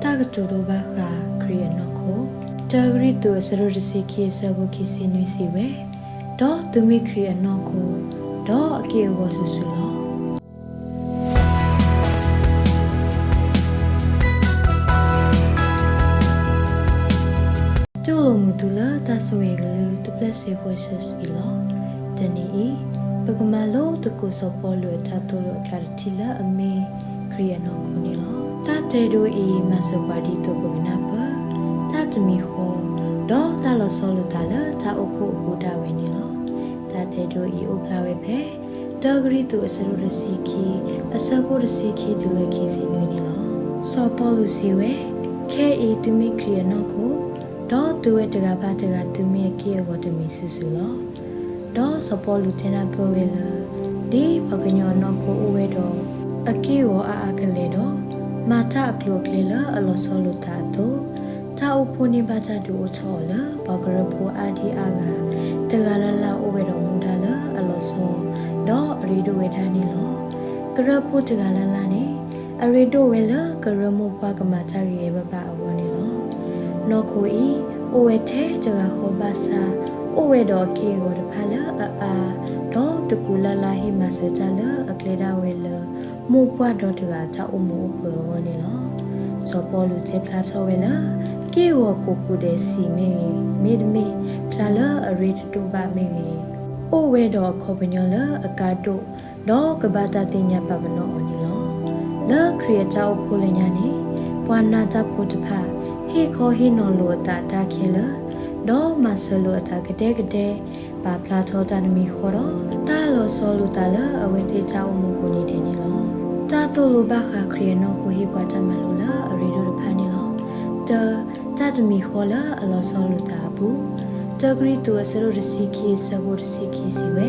တၢ်ကတိၤဒိဘၣ်ဃးခရံာ်အနီၢ်ခိ. တၢကရံၣ်သူး အဆၢဒိၣ်တဆံခံ အဆၢဖိခံဆံနွံစံးဝဲ, ဒီးသုမ့ၢ်ခရံာ်အနီၢ်ခိ, ဒီးအက့ၢ်အဂီၤစုာ်စုာ်လီၤ. တူၢ်လိာ်မုာ်သုလၢတၢ်ဆိၣ်ဂ့ၤအကလုၢ် တဖျၢၣ်စ့ၢ်ကီး အံၤလီၤ. တနံၤအံၤ, ပကမၤလိသကိးစီၤပီလူးအတၢ်သိၣ်လိအကျါတထံၣ်လၢအမ့ၢ်ခရံာ်အနီၢ်ခိန့ၣ်လီၤ. တၢ်တဲဒိအံၤ မၤစၢၤပှၤဒ်သိးပကနၢ်ပၢၢ် တၢ်တမံၤဃီ, ဒီးတၢ်လီၤဆီလိာ်သးလၢတၢ်အိၣ်ဖှိၣ်အပူၤဒၣ်ဝဲန့ၣ်လီၤ. တၢ်တဲဒိအံၤအိၣ်ဖျါဝဲဖဲ တၢကရံၣ်သူး အဆၢဒိၣ်တဆံခံ အဆၢဖိတဆံခံတုၤလၢခံဆံနွံန့ၣ်လီၤ. စီၤပီလူးစံးဝဲ, ခဲအံၤသုမ့ၢ်ခရံာ်အနီၢ်ခိ, ဒီးသုဝဲတဂၤဘၣ်တဂၤ သုမ့ၢ်အက့ၢ်အဂီၤတမံၤစုာ်စုာ်လီၤ. ဒီးစီၤပီလူးတဲနၢ်ပၢၢ်ဝဲလၢ ဒ်ပှၤကညီအနီၢ်ခိအိၣ်ဝဲဒီး အက့ၢ်အဂီၤအါအါကလဲာ်ဒီး မၤတၢ်အကျိၤအကျဲလၢအလီၤဆီလိာ်သးအသိး, တၢ်အိၣ်ဖှိၣ်န့ၢ်ဘၣ်တၢ်ဒုးအိၣ်ထီၣ်အီၤလၢ ပှၤကရၢဖိအါဒံအါဂၤ တဂၤလၢ်လၢ်အိၣ်ဝဲဒီးမူဒါလၢအလီၤဆီ, ဒီးအရ့ဒိၣ်ဝဲဒၣ်န့ၣ်လီၤ. ကရၢဖိတဂၤလၢ်လၢ်န့ၣ် အရ့ဒိၣ်ဝဲလၢကရၢမိၢ်ပှၢ်ကမၤတၢ်ဂ့ၤဂ့ၤဘၣ်ဘၣ်အဂီၢ်န့ၣ်လီၤ. နီၢ်ခိအံၤ အိၣ်ဝဲထဲတဂၤဃီဘၣ်ဆၣ်, အိၣ်ဝဲဒီးအက့ၢ်အဂီၤတဖၣ်လၢအအါ, ဒီးတကူးလၢ်လၢ်ဟ့ၣ်မၤစၢၤတၢ်လၢအကျဲဒၣ်ဝဲလၢ မိၢ်ပှၢ်ဒီတဂၤအတၢ်အိၣ်မူအိၣ်ပၢၤအဂီၢ်န့ၣ်လီၤ. စီၤပီလူးတဲဖျါထီၣ်ဝဲလၢ က့ၢ်ဂီၤကိးပူၤဒဲးဆံးမ့ၢ်ဂ့ၤ, မ့တမ့ၢ်ဖျါလၢအရ့တဒိၣ်ဘၣ်မ့ၢ်ဂ့ၤ, အိၣ်ဝဲဒီးအခီပညီလၢအကါဒိၣ်, ဒီးကဘၣ်တၢ်သ့ၣ်ညါပာ်ပနီၣ်အီၤန့ၣ်လီၤ. လၢခရံာ်အတၢ်အိၣ်ဖှိၣ်လၢညါန့ၣ် ပှၤနးတၢ်ဖိတဖၣ် ဟ့ၣ်ခီဟ့ၣ်နီၤလိာ်အသးအတၢ်ခဲလၢာ်, ဒီးမၤစၢၤလိာ်အသးကဒဲကဒဲ, ပာ်ဖျါထီၣ်တၢ်တမံၤဃီဒီး တၢ်လီၤဆီလိာ်သးလၢအဝဲသ့ၣ်တၢ်အိၣ်မူကိးနံၤဒဲးန့ၣ်လီၤ. တၢ်သိၣ်လိဘၣ်ဃးခရံာ်အနီၢ်ခိဟ့ၣ်ပှၤတၢ်မၤလိလၢအရ့ဒိၣ်တဖၣ်န့ၣ်လီၤ. တၢ, တၢ်တမံၤဃီလၢအလီၤဆီလိာ်သးအပူၤ, တၢကရံၣ်သူး အဆၢဒိၣ်တဆံခံ အဆၢဖိတဆံခံစံးဝဲ,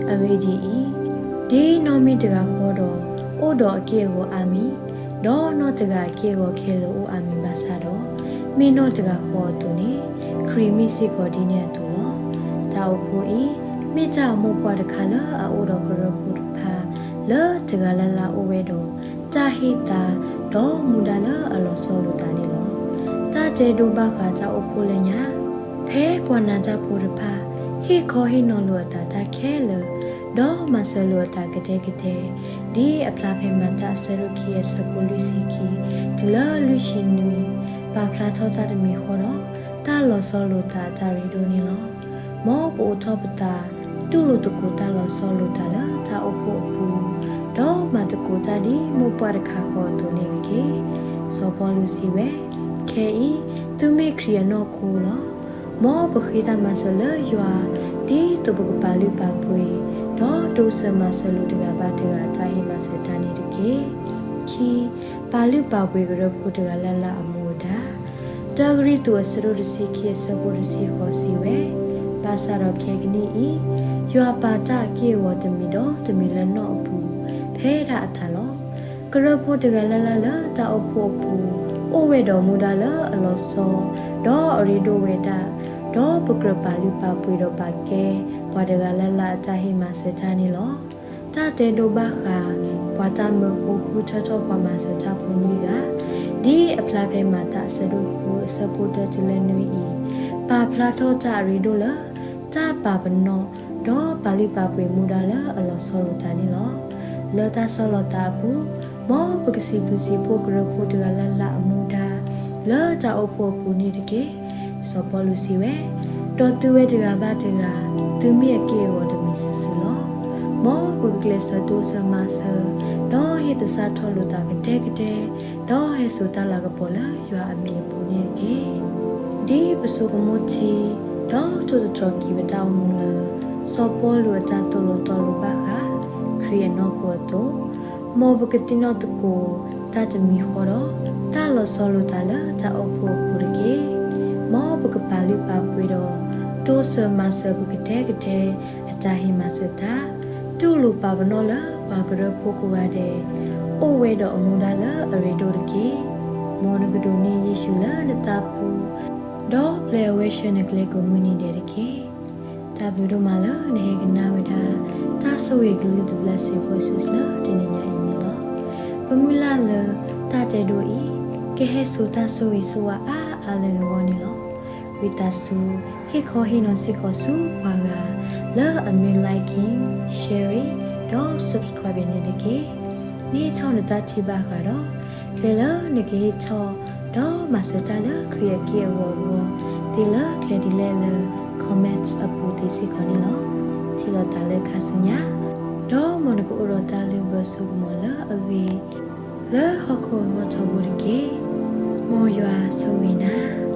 အဂ့ၢ်ဒ်အံၤ, ဒ်နီၢ်မ့ၢ်တဂၤဃီဒီး အိၣ်ဒီးအက့ၢ်အဂီၤအါမံၤ, ဒီးနီၢ်တဂၤအက့ၢ်အဂီၤခဲလၢာ်အိၣ်အါမံၤဘၣ်ဆၣ်ဒီး, မ့ၢ်နီၢ်တဂၤဃီအသိးန့ၣ်, ခရံာ်မ့ၢ်စ့ၢ်ကီးဒ်န့ၣ်အသိးလီၤ. တၢ်အိၣ်ဖှိၣ်အံၤ မ့ၢ်တၢ်အမိၢ်ပှၢ်တခါလၢအအိၣ်ဒီးကရၢဖိတဖၣ် လၢတဂၤလၢ်လၢ်အိၣ်ဝဲဒီး တၢ်ဟ့ၣ်သါ, ဒီးမူဒါလၢအလီၤဆီလိာ်သးန့ၣ်လီၤ. တၢ်တဲဒိဘၣ်ဃးတၢ်အိၣ်ဖှိၣ်လၢညါ, ဖဲပှၤနးတၢ်ဖိတဖၣ် ဟ့ၣ်ခီဟ့ၣ်နီၤလိာ်အသးတၢ်ခဲလၢာ်, ဒီးမၤစၢၤလိာ်အသးကဒဲကဒဲ, ဒ်အဖျါဖဲမၤတၢ်အဆၢဒိၣ်ခံ အဆၢဖိလွံၢ်ဆံခံ တုၤလၢလွံၢ်ဆံနွံ, ပာ်ဖျါထီၣ်တၢ်တမံၤဃီဒီး တၢ်လီၤဆီလိာ်သးအတၢ်ရ့ဒိၣ်န့ၣ်လီၤ. မ်ပအိးထီၣ်ပသး တူၢ်လိာ်သကိးတၢ်လီၤဆီလိာ်သးလၢတၢ်အိၣ်ဖှိၣ်အပူၤ, ဒီးမၤသကိးတၢ်ဒ်မိၢ်ပှၢ်တခါဃီအသိးန့ၣ်တက့ၢ်. စီၤပီလူးစံးဝဲ, ခဲအံၤ သုမ့ၢ်ခရံာ်အနီၢ်ခိလီၤ. မ်ပဃ့တၢ်မၤစၢၤလၢယွၤ ဒ်သိးပကပာ်လုၢ်ပာ်ပှ့ၤ, ဒီးတိစၢၤမၤစၢၤလိာ်တဂၤဘၣ်တဂၤအတၢ်ဟ့ၣ်မၤစၢၤတၢ်န့ၣ်တက့ၢ်. ခံ, ပာ်လုၢ်ပာ်ပှ့ၤကရၢဖိတဂၤလၢ်လၢ်အမူအဒါ. တၢကရံၣ်သူး အဆၢဒိၣ်တဆံခံ အဆၢဖိတဆံဃိးစံးဝဲ, ဘၣ်ဆၣ်ဒီးခဲကနံၣ်အံၤ, ယွၤပာ်တၢ်အက့ၢ်အဂီၤတမံၤဒီးတမံၤလၢနီၣ်အပူၤ ဖဲဒၣ်အသးလီၤ. ကရၢဖိတဂၤလၢ်လၢ်လၢတၢ်အိၣ်ဖှိၣ်အပူၤ အိၣ်ဝဲဒီးမူဒါလၢအလီၤဆီ, ဒီးအရ့ဒိၣ်ဝဲဒၣ်, ဒီးပကြၢးပာ်လုၢ်ပာ်ပှ့ၤဒီးပာ်ကဲ ပှၤတဂၤလၢ်လၢ်အတၢ်ဟ့ၣ်မၤစၢၤတၢ်န့ၣ်လီၤ. တၢ်တဲဒိဘၣ်ဃး ပှၤတၢ်မၢဖိဃုထၢထီၣ်ပှၤမၤစၢၤတၢ်ဖိနွံဂၤ, ဒ်အဖျါဖဲမၤတၢ်အဆၢဒိၣ်ဃု အဆၢဖိတၢတုၤလၢနွံအံၤ, ပာ်ဖျါထီၣ်တၢ်အရ့ဒိၣ်လၢ တၢ်ပာ်ပနီၣ်, ဒီးပာ်လုၢ်ပာ်ပှ့ၤမူဒါလၢအလီၤဆီလိာ်သးန့ၣ်လီၤ. လၢတၢ်ဆီၣ်လီၤသးအပူၤ, မ်ပကစံးဘျုးစံးဖှိၣ်ကရၢဖိတဂၤလၢ်လၢ်အမူဒါ လၢတၢ်အိၣ်ဖှိၣ်အပူၤန့ၣ်တက့ၢ်. စီၤပီလူးစံးဝဲ, ဒီးသုဝဲတဂၤဘၣ်တဂၤ, သုမ့ၢ်အက့ၢ်အဂီၤတမံၤစုာ်စုာ်လီၤ. မ်ပကကျဲးစၢးတိစၢၤမၤစၢၤ, ဒီးဟ့ၣ်သဆၣ်ထီၣ်လိာ်သးကဒဲကဒဲ, ဒီးဟဲစိာ်တၢ်လၤကပီၤလၢယွၤအမံၤအပူၤန့ၣ်တက့ၢ်. ဒ်ပဆိကမိၣ်ထံ, ဒီးထိၣ်သတြီၤက့ၤပတၢ်အိၣ်မူလၢ စီၤပီလူးအတၢ်သိၣ်လိတီလိာ်ဘၣ်ဃး ခရံာ်အနီၢ်ခိအသိး, မ်ပကသ့ၣ်နီၣ်သကိး တၢ်တမံၤဃီဒီး တၢ်လီၤဆီလိာ်သးလၢတၢ်အိၣ်ဖှိၣ်အပူၤတက့ၢ်. မ်ပကပာ်လုၢ်ပာ်ပှ့ၤဒီး တိစၢၤမၤစၢၤပကဒဲကဒဲ အတၢ်ဟ့ၣ်မၤစၢၤတၢ်, တူၢ်လိာ်ပာ်ပနီၣ်လၢပှၤကရၢဖိကိးဂၤဒဲး အိၣ်ဝဲဒီးအမူဒါလၢအရ့ဒိၣ်တက့ၢ်. မ်နကဒိးန့ၢ်ယ့ၣ်ၡူးလၢနသးပူၤ, ဒီးပျဲအဝဲဆှၢနကျဲကိးမုၢ်နံၤဒဲးတက့ၢ်. တၢ်ဘျုးဒိၣ်မးလၢနဟဲကနၣ်ဝဲဒၣ် တၢ်ဆိၣ်ဂ့ၤကလုၢ် The Blessed Voices လၢတနံၤညါအံၤန့ၣ်လီၤ. ပမုၢ်လၢ်လၢ တၢ်တဲဒိအံၤ ကဟဲစိာ်တၢ်ဆိၣ်ဂ့ၤဆိၣ်ဝါအါအါလၢနဂီၢ်န့ၣ်လီၤ. ဝံသးစူၤ ဟ့ၣ်ခီဟ့ၣ်နီၤစ့ၢ်ကီးဆူပှၤဂၤ လၢအမ့ၢ် liking, sharing ဒီး subscribe န့ၣ်တက့ၢ်. န့ၢ်ထီၣ်နတၢ်ထံၣ်ဘၣ်ဃးဒီး ကျဲလၢနကဟ့ၣ်ထီၣ် ဒီးမၤစၢၤတၢ်လၢခရံာ်အက့ၢ်အဂီၤအဂီၢ် သ့လၢကျဲဒ်လဲၣ်လၢ comment အပူၤသ့စ့ၢ်ကီးန့ၣ်လီၤ. ထံၣ်လိာ်သးလၢခါဆူညါ, ဒီးမ်နကအိၣ်ဒီးတၢ်လုၢ်ဘၢဆိကမိၣ်လၢအဂ့ၤ လၢဟီၣ်ခိၣ်အဂီၢ်ထီဘိတက့ၢ်. မ်ယွၤဆိၣ်ဂ့ၤနၤ.